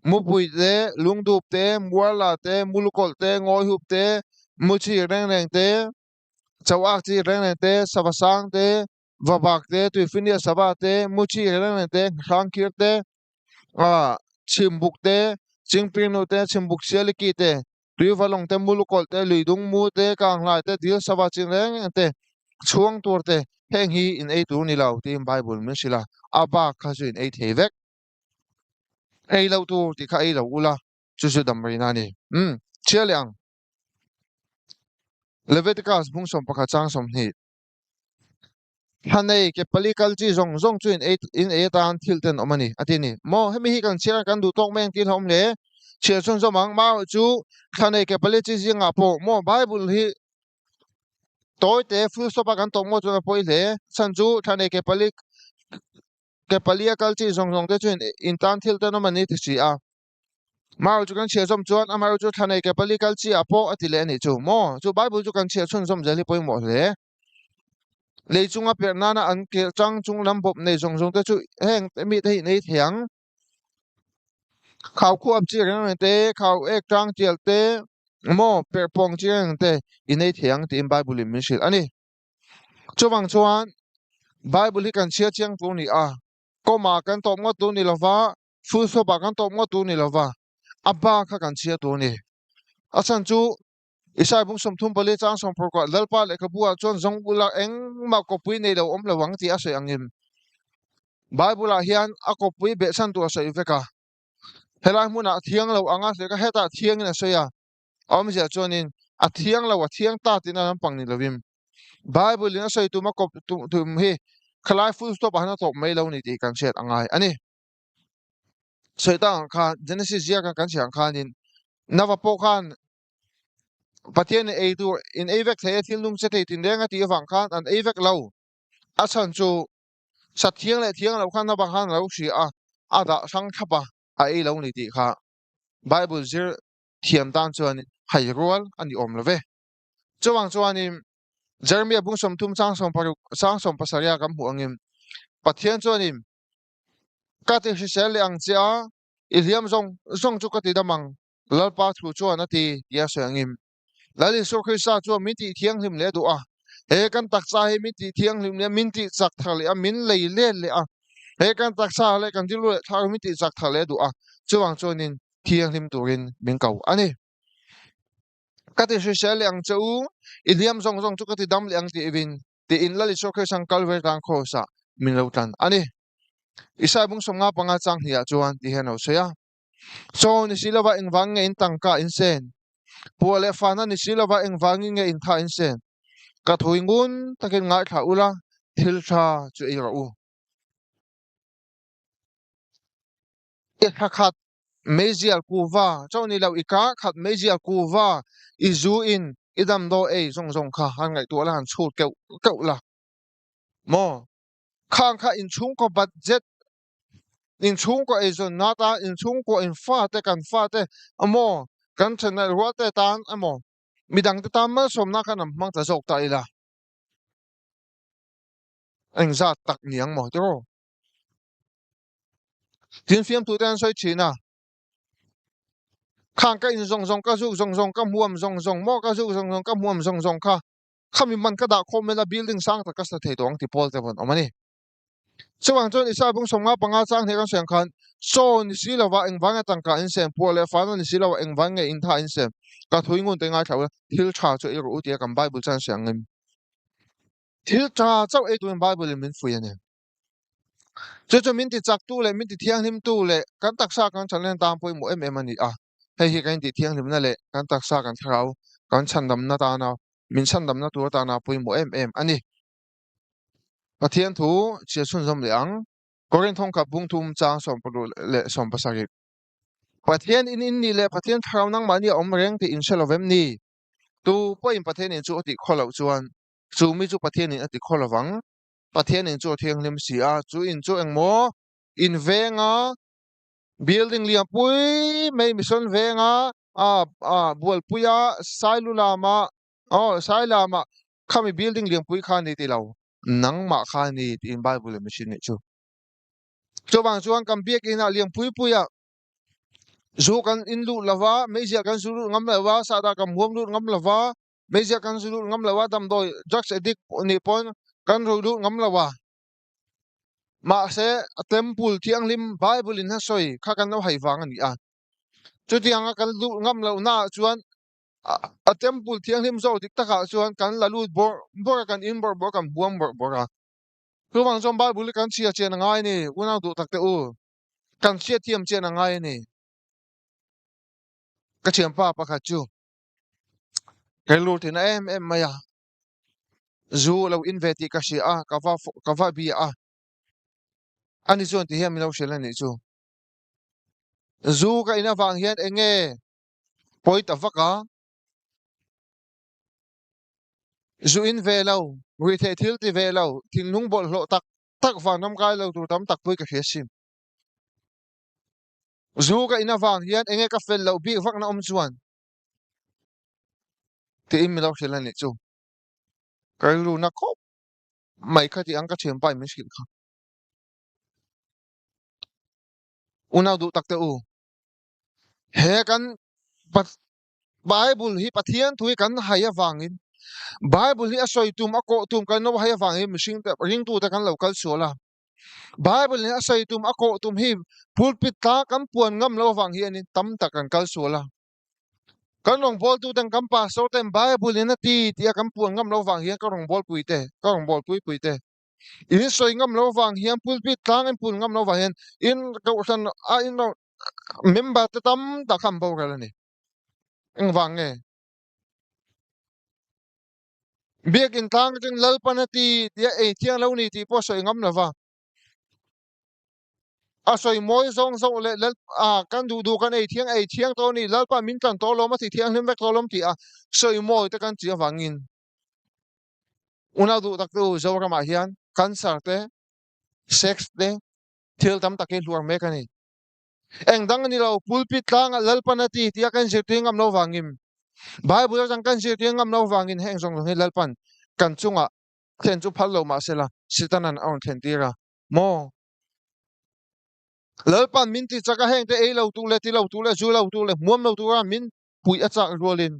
S1: Mupui te, lungdup te, muarla te, mulukawlh te, ngawihup te, muchi reng reng te, chauak chi reng reng te, sava sang te, vabak te, tuifinia sava te, muchi reng reng te, hrangkir te, chhimbuk te, chingpirnu te, chhimbuk sialiki te, tuivalawng te, mulukawlh te, luidung mu te, kanghlai te, dil sava chi reng reng te, chhuang tur te, heng hi in ei tur ni lo tiin Bible min hrilh a, a bak kha chu in ei thei vek. Ei lo tur tih kha ei lo ula, chu chu dam rihna a ni. Umm, chhiar leh ang. Leviticus bung 11 chang 20. Thlanei ke pali kal chi zawng zawng chu in ei in ei atan thil ten awm a ni a ti a ni. Maw hemi hi kan chhiar kan duh tawk mai ang tih hlauhawm hle. Chhiar chhunzawm ang marawh chu thlanei ke pali chi zingah pawh maw Bible hi tawi te full stop a kan tawp ngawt chuan a pawi hle. Chhan chu thlanei ke pali ke pali a kal chi zawng zawng te chu in in tan thil ten awm a ni ti si a. Marawh chu kan chhiar zawm chuan amaherawh chu thlanei ke pali kal chi ah pawh a ti leh a nih chu. Maw chu Bible chu kan chhiar chhunzawm zel hi pawimawh hle. Lei chunga perh nana an kelh chang chung lam bawp nei zawng zawng te chu heng mite hi in ei thei ang. Khau khuap chi reng reng te, khau ek tang tial te, maw perh pawng chi reng reng te in ei thei ang tiin Bible in min hrilh a ni. Chuvang chuan Bible hi kan chhiar chiang tur ni a, comma kan tawp ngawt tur ni lova, full stop ah kan tawp ngawt tur ni lova, a ba kha kan chhiar tur ni. A chhan chu Isai bung 34 chang 16 Lalpa lehkhabu ah chuan zawng ula engmah kawppui nei lo awm lo ang tih a sawi angin Bible ah hian a kawppui behchhan tur a sawi vek a. Helai hmunah thiang lo anga sawi kha hetah thiangin a sawi a. A awmzia chuanin a thiang lo a thiang ta tihna lampang ni lovin Bible in a sawi tum a kawp tum hi khalai full stop ah hian a tawp mai lo ni tih kan hriat a ngai a ni. Sawi tak ang khan Genesis ziaka kan hriat ang khanin Nava pawh khan Pathian in ei tur in ei vek thei a thil nung che thei tinreng a tih avang khan an ei vek lo. A chhan chu sa thiang leh thiang lo khan Nava khan a lo hria a, a dah hrang thlap a, a ei lo ni tih kha Bible zir thiam tan chuan hai rual a ni awm lo ve. Chuvang chuanin Jeremiah bung 30 chang 60 chang 17 kan hmuh angin Pathian chuanin ka ti hrisel leh ang che a, i hliam zawng zawng chu ka ti dam ang, Lalpa thu chuan a ti, tia sawi angin. Lal Isua Krista chuan min tih thianghlim leh a duh a, he kan taksa hi min tih thianghlim leh a, min tih chak thar leh a, min lei let leh a, he kan taksa leh kan rilru leh thlarau min tih chak thar leh a duh a, chuvang chuanin thianghlim turin min ko a ni. Ka ti hrisel leh ang che u, i hliam zawng zawng chu ka ti dam leh ang tih vin, tiin Lal Isua Krista'n Kalvari tlang Kraws-ah min lo tlan a ni. Isai bung 55 chang hniah chuan ti hian a lo sawi a, Chaw ni si lova engvang nge in tangka in sen? Puah leh fahna ni si lova engvangin nge in tha in sen? Ka thui ngun takin ngaithla ula, thil tha chu ei rawh u. I thla khat meizial kuva chauh ni lo, i kar khat meizial kuva i zu in i damdawi ei zawng zawng kha han ngaihtuah la, han chhut keuh keuh la maw? Khang kha inchhungkaw budget inchhungkaw eizawnna tan, inchhungkaw in fate kan fate emaw kan thenawm rualte tan emaw midangte tan malsawmna khan an hmang ta zawk ta ila engzat tak ni ang maw tiraw? Tin fiamtute an sawi thin a, khang ka in zawng zawng ka zuk zawng zawng ka hmuam zawng zawng maw ka zuk zawng zawng ka hmuam zawng zawng kha khami man ka dah khawm ila building sang tak ka sa thei tawh ang ti pawl te pawh an awm a ni. Chuvang chuan Isaiah bung 55 chang hnih kan sawi ang khan chaw ni si lova engvang nge tangka in sem, puah leh fana ni si lova engvang nge in tha in sem, ka thui ngun te ngaithla ula thil tha chu ei rawh u tia kan Bible chuan sawi ang em? Thil tha chauh ei turin Bible in min fuih a ni. Chu chu min ti chak tu leh min ti thianghlim tu leh kan taksa kan chhan len tan pawimawh em em a ni a. Hei hi kan intih thianghlimna leh kan taksa kan thlarau kan chhandamna tana min chhandamna tur atana pawimawh em em a ni. Pathian thu chhiar chhunzawm leh ang. Korinth thawngkhat bung thum chang 16 leh 17. Pathian in in nih leh Pathian thlarau nangmahni a awm reng tih in hre lo vem ni? Tu pawhin Pathian in chu a tih khaw loh chuan chu mi chu Pathian in a ti khaw lo vang. Pathian in chu a thianghlim si a, chu in chu engmaw in venga. Building lianpui mai Mission Venga a a Bualpuia Sailulama aw Sailama khami building lianpui kha a ni ti lo nangmah kha a ni tiin Bible in machine nih chu. Chuvang chuan kan biakinah lianpui puia zu kan in lut lova meizial kan zu lut ngam lova sahdah kan huam lut ngam lova meizial kan zu lut ngam lova damdawi drugs addict nih pawn kan rui lut ngam lova. Mahse, a temple thianghlim Bible in a sawi kha kan lo hai vang a ni a. Chutianga kan luh ngam lohnaah chuan a temple thianghlim zawk dik takah chuan kan la lut bawrh bawrh a, kan in bawrh bawrh a, kan buang bawrh bawrh a. Chuvang chuan Bible hi kan chhia chian a ngai a ni, unau duh tak te u. Kan chhia thiam chian a ngai a ni. Ka thianpa pakhat chu rilru thin em em mai a. Zu lo in ve tih ka hria a, ka va ka va bia a. Ani chuan ti hian min lo hrilh a nih chu. Zu ka in avang hian eng nge pawi ta vak a? Zu in ve lo, ruihtheih thil ti ve lo, thinlung bawlhhlawh tak tak vang ram kai lo tur tam tak pawh hi ka hria sim. Zu ka in avang hian eng nge ka fel loh bik vakna awm chuan? Tiin min lo hrilh a nih chu. Ka rilru na khawp mai kha tih ang ka thianpa in min hrilh kha. Unau duh tak te u, he kan Bible hi Pathian thu hi kan hai avangin Bible hi a sawi tum a kawh tum kan lo hai avangin mihring te ringtu te kan lo kal sual a. Bible in a sawi tum a kawh tum hi pulpit tla kan puan ngam lo avang hianin tam tak kan kal sual a. Kan rawngbawltu ten kan pastor ten Bible in a ti tih a kan puan ngam lo vang hian ka rawngbawlpui te ka rawngbawlpui pui te in sawi ngam lo vang hian pulpit tlang in pun ngam lo vang hian in kohhran a in member te tam tak kha an boral a ni. Engvang nge? Biakin tlang atangin Lalpan a ti tih a ei thiang lo ni tih pawh a sawi ngam lo va. A sawi mawi zawng zawng leh Lal ah kan duh duh kan ei thiang ei thiang tawh a ni Lalpa min tlan tawh alawm a ti thianghlim vek tawh alawm tih a sawi mawi te kan tih avangin unau duh tak te u Zoramah hian cancer te sex te thil tam tak hi hluar mek a ni. Eng dang a ni lo pulpit tlangah Lalpan a ti tih a kan zirtir ngam lo vangin Bible atang kan zirtir ngam lo vangin heng zawng zawng hi Lalpan kan chungah thlen chu phal lo mahsela Setanan a rawn thlen tir a maw? Lalpan min ti chak a heng te ei lo tur leh ti lo tur leh zu lo tur leh hmuam lo tura min puih a chak rualin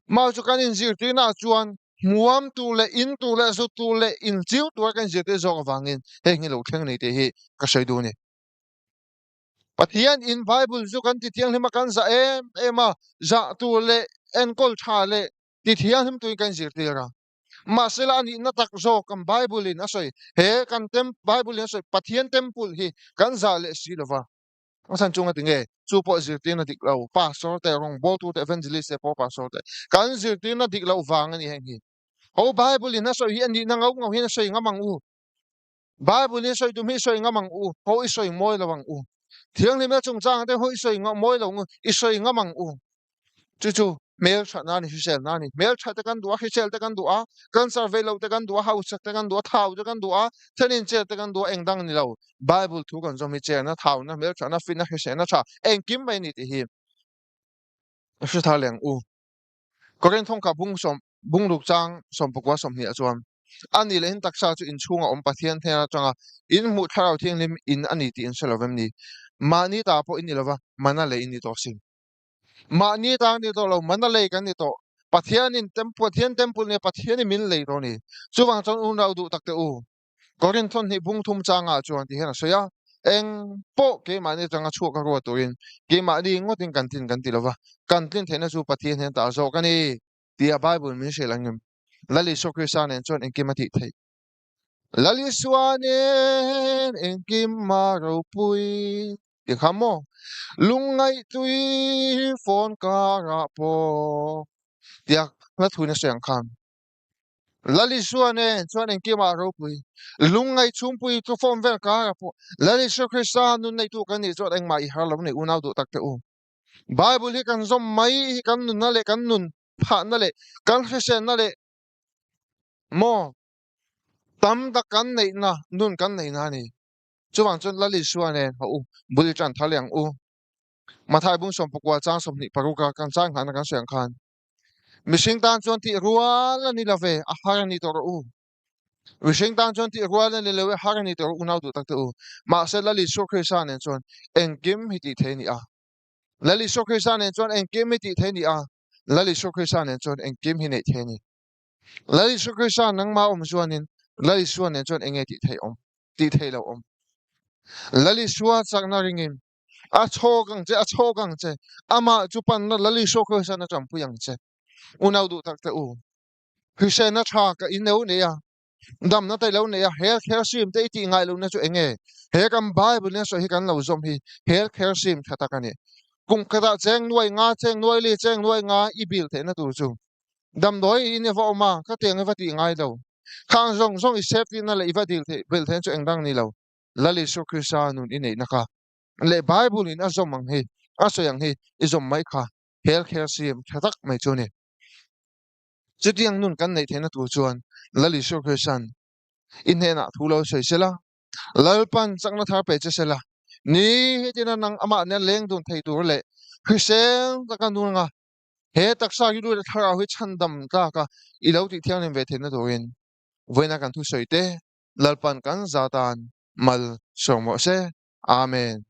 S1: mau chu kan inzirtirna ah chuan hmuam tur leh in tur leh zu tur leh inchiu tura kan inzirtir zawk avangin heng hi lo thleng nei tih hi ka sawi duh a ni. Pathian in Bible chu kan ti thianghlim a kan zah em em a, zah tur leh enkawl tha leh ti thianghlim turin kan inzirtir a. Mahsela a nihna tak zawk kan Bible in a sawi, he kan tem Bible in a sawi Pathian temple hi kan zah leh si lova. A chhan chunga tinge chu pawh zirtirna dik lo pastor te rawngbawltu te evangelist te pawh pastor te kan zirtirna dik loh vang a ni heng hi. Ho Bible in a sawi hi a nihna ngau ngau hian a sawi ngam ang u. Bible in sawi tum hi i sawi ngam ang u, ho i sawi mawi lo ang u. Thianghlimna chungchang te ho i sawi mawi lo ang u, i sawi ngam ang u. Chu chu hmelthat na a ni, hriselna a ni. Hmelthat te kan duh a, hrisel te kan duh a, cancer vei loh te kan duh a, hausak te kan duh a, thau te kan duh a, thenin cher te kan duh a, eng dang a ni lo. Bible thu kan zawm hi cherna, thauna, hmelthatna, fitna, hriselna tha engkim mai a ni tih hi i hre thar leh ang u. Korin thawngkha bung sawm bungruk chang sawmpakua sawmhnih ah chuan a ni leh in taksa chu inchhunga awm Pathian hnen atanga in hmuh thlarau thianghlim in a ni tih in hre lo vem ni? Mahni ta pawh in ni lova, mana lei in ni tawh sin. Mahni ta ni tawh lo, mana lei kan ni tawh. Pathianin Pathian temple nia Pathianin min lei tawh a ni. Chuvang chuan unau duh tak te u, Korin thawhnih bung thum changah chuan ti hian a sawi a, Eng pawh keimahni atanga chhuak a ruat turin keimahni ngawtin kan tlin kan ti lova, kan tlin theihna chu Pathian hian tah zawk a ni tia Bible min hrilh ang em? Lal Isua Krista nen chuan engkim a tih theih. Lal Isua nen engkim a ropui ti kha maw? Lungngaihtui phone karah pawh tia hla thuin a sawi ang khan. Lal Isua nen chuan engkimah ropui lungngaih chhungpui chu form vel kar a pawh Lal Isua Krista nun neitu kan nih chuan engmah i har lo nei unau duh tak te u. Bible hi kan zawm mai hi kan nunna leh kan nun phahna leh kan hriselna leh maw tam tak kan neihna nun kan neihna a ni. Chuvang chuan Lal Isua nen haw u, bul i tan thar leh ang u. Mathai bung 19 chang 26 a kan chang nghahna kan sawi ang khan, Mihring tan chuan tih rual a ni lo ve, a har a ni tawh rawh u. Mihring tan chuan tih rual a ni lo e, har a ni tawh rawh unau duh tak te u. Mahse Lal Isua Krista nen chuan engkim hi tih thei a ni a. Lal Isua Krista nen chuan engkim hi tih thei a ni a. Lal Isua Krista nen chuan engkim hi neih thei a ni. Lal Isua Krista nangmah awm chuanin Lal Isua nen chuan enge tih theih awm, tih theih loh awm. Lal Isua chakna ringin a chhawk ang che, a chhawk ang che. Amah chu panna Lal Isua Krista'n a tanpui ang che. Unau duh tak te u, hriselna tha ka in lo nei a, damna te lo nei a, health care scheme te i tih ngai lohna chu enge? He kan Bible in a sawi hi kan lo zawm hi health care scheme tha tak a ni. Kum khatah cheng nuai nga, cheng nuai li, cheng nuai nga i bill theihna tur chu damdawi in i va awm a, ka tiang i va tih ngai lo. Khang zawng zawng i safety na leh i va dil theih bill theihna chu eng dang ni lo. Lal Isua Krista nun i neihna kha leh Bible in a zawm ang hi, a sawi ang hi i zawm mai kha health care scheme tha tak mai chu a ni. Chutiang nun kan neih theihna tur chuan Lal Isua Krista'n i hnenah thu lo sawi sela, Lalpan chakna thar pe che sela, ni hetina nang amah nen leng dun thei tur leh hrisel taka nunga he taksa rilru leh thlarau hi chhandam tlaka i lo tih thianghlim ve theihna turin vawiina kan thusawi te Lalpan kan za tan mal sawm rawh se. Amen.